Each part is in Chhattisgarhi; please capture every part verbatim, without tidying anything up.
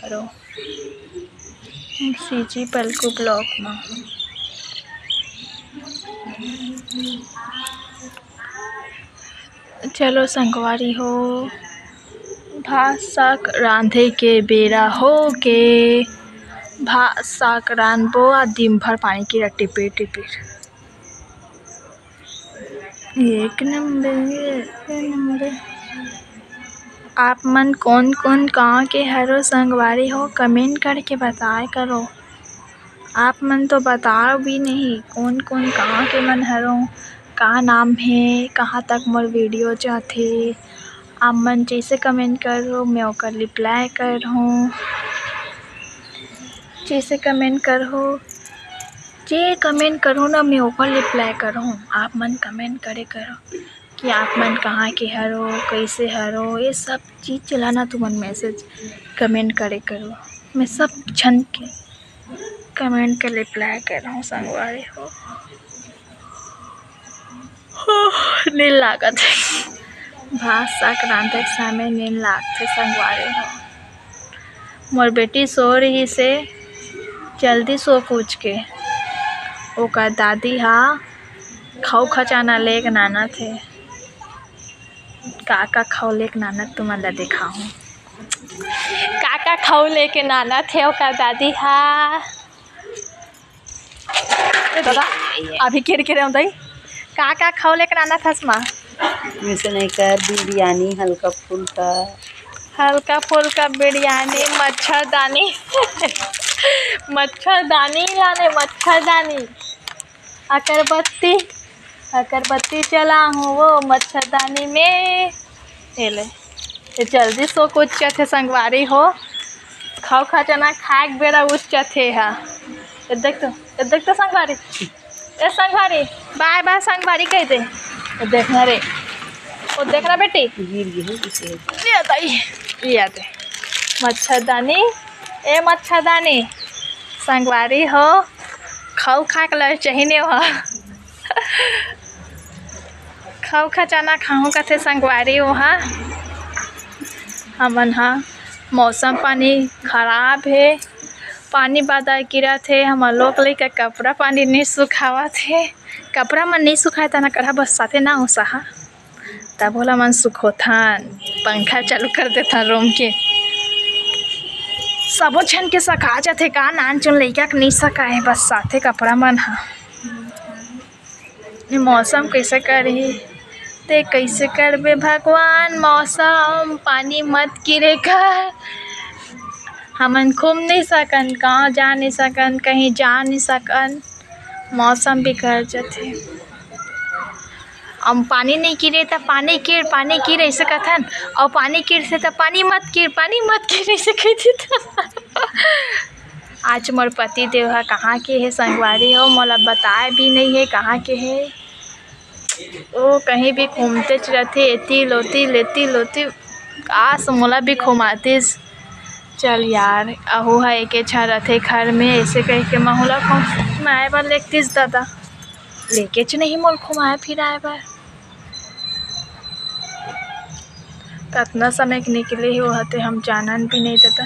करो। सीजी पलकू ब्लॉग में। चलो संगवारी हो, भात साग रांधे के बेरा हो के, भात साग रांधबो आ दिन भर पानी कीरा टिपिर टिपिर। एक नंबर, एक नंबर। आप मन कोन कोन गाँव के हरो संगवारी हो, कमेंट करके बताए करो। आप मन तो बताओ भी नहीं कोन कोन गाँव के मन हरो, का नाम हे, कहाँ तक मोर वीडियो जाथे। आप मन जैसे कमेंट करहू मैं ओकर रिप्लाई करहूँ। जैसे कमेंट करहू, जे कमेंट करहू ना मैं ओकर रिप्लाई करहूँ। आप मन कमेंट करे करो कि आप मन कहाँ के हरो, कैसे हरो, ये सब चीज ला ना तुमन मैसेज कमेंट करे करो। मैं सब झन के कमेंट के रिप्लाई करहूँ संगवारी हो। नींद लागत हे। भात साग रांधे के समय नींद लागथे संगवारी हो। मोर बेटी सो रहिसे, जल्दी सो कूच के। ओकर दादी हा खऊ खजाना लेके नानत हे। का का खऊ लेके नानत तुमन ला देखाहूँ। का का खऊ लेके नानत हे ओकर दादी हा। ए दादा, अभी किरकिरे हों दाई। का का खऊ लेके नानत हस माँ? मिसने कर बिरयानी, हल्का फुल्का। हल्का फुल्का बिरयानी, मच्छरदानी। मच्छरदानी लाने, मच्छरदानी। अगरबत्ती, अगरबत्ती जलाहूँ वो मच्छरदानी में। ए ले, ये जल्दी सो कूच जाथे संगवारी हो। खऊ खजाना खाए के बेरा उठ जाथे हा। ये देख तो, ये देख तो संगवारी, ए संगवारी, बाय बाय संगवारी कह दे। ये देखना रे, वो देखना बेटी। गिर गे हे पीछे। ये दाई, ये दे मच्छरदानी, ए मच्छरदानी, संगवारी हो, खऊ खा के लड़ चाहिए हो। खऊ खजाना खाहूँ कथे संगवारी ओहा। हमन हा मौसम पानी खराब हे, पानी बादर गिरत हे, हमर लोग लइका कपड़ा पानी नइ सुखावत हे, कपड़ा मन नइ सुखाए तना करा बरसाथे ना ओसाहा, तब ओला मन सुखोथन, पंखा चालू कर देथन रूम के। सबो झन के सका जाथे का, नान चुन लइका के नइ सकाए बरसाथे कपड़ा मन हा। ये मौसम कइसे करही, ते कइसे करबे भगवान, मौसम पानी मत गिरे कर। हमन घूम नइ सकन, गाँव जा नइ सकन, कहीं जा नइ सकन, मौसम बिगड़ जथे। अब पानी नइ गिरे त पानी गिर, पानी गिर अइसे कथन, अउ पानी गिरथे त पानी मत गिर, पानी मत गिर अइसे कहि देथन। आज मोर पति देव ह कहाँ के हे संगवारी हो, मोला बताए भी नइ हे कहाँ के हे। ओ कहीं भी घूमतेच रथे, एती लोती लेती लोती। काश मोला भी घुमातिस। चल यार, अहू ह एके झन रथे घर में, अइसे कहिके महू ला घुमाए बर लेगतिस दादा, लेगेच नहीं मोला घुमाए फिराए बर। कतना समय के निकले हे ओहा ते हम जानन भी नहीं दादा।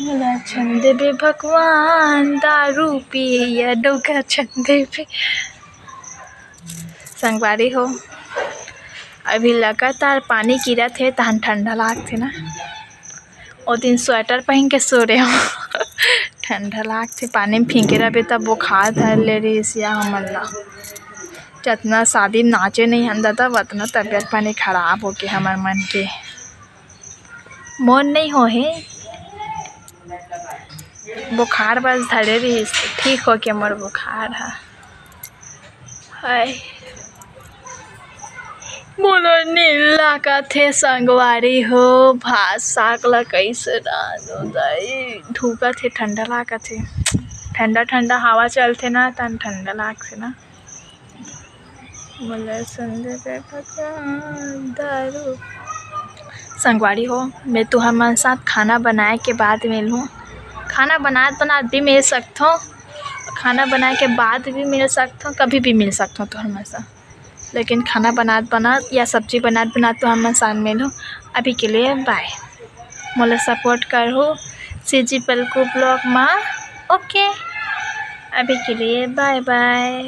मोला झन देबे भगवान, दारू पिए डौका झन देबे। संगवारी हो, अभी लगातार पानी गिरत हे, तहन ठंडा लागथे ना। ओ दिन स्वेटर पहिन के सो रहे हो। ठंडा लागथे, पानी में भींगे रहबे, तब बुखार धर ले रहिस या हमन ला। जतना शादी में नाचे नहीं हन दादा, वतना तबियत पानी खराब होके हमर मन के। मोर नहीं हो हे, बुखार बस धरे रहिस, ठीक होके मोर बुखार ह। हाय, मोला नींद लागत हे संगवारी हो, भात साग ला कइसे रांधो दाई, ढूकत हे, ठंडा लागत हे, ठंडा ठंडा हवा चलथे ना, तन ठंडा लागथे ना। मोला संदे पे भगवान दारू। संगवारी हो, मैं तुहर मन साथ खाना बनाए के बाद मिलहूँ। खाना बनात बनात भी मिल सकथों, खाना बनाए के बाद भी मिल सकथों, कभी भी मिल सकथों तुहर मन साथ। लेकिन खाना बनात बनात या सब्जी बनात बनात तुहर मन साथ मिलहूँ। अभी के लिए बाय। मोला सपोर्ट करहू सीजी पलकू ब्लॉग मा। ओके, अभी के लिए बाय बाय।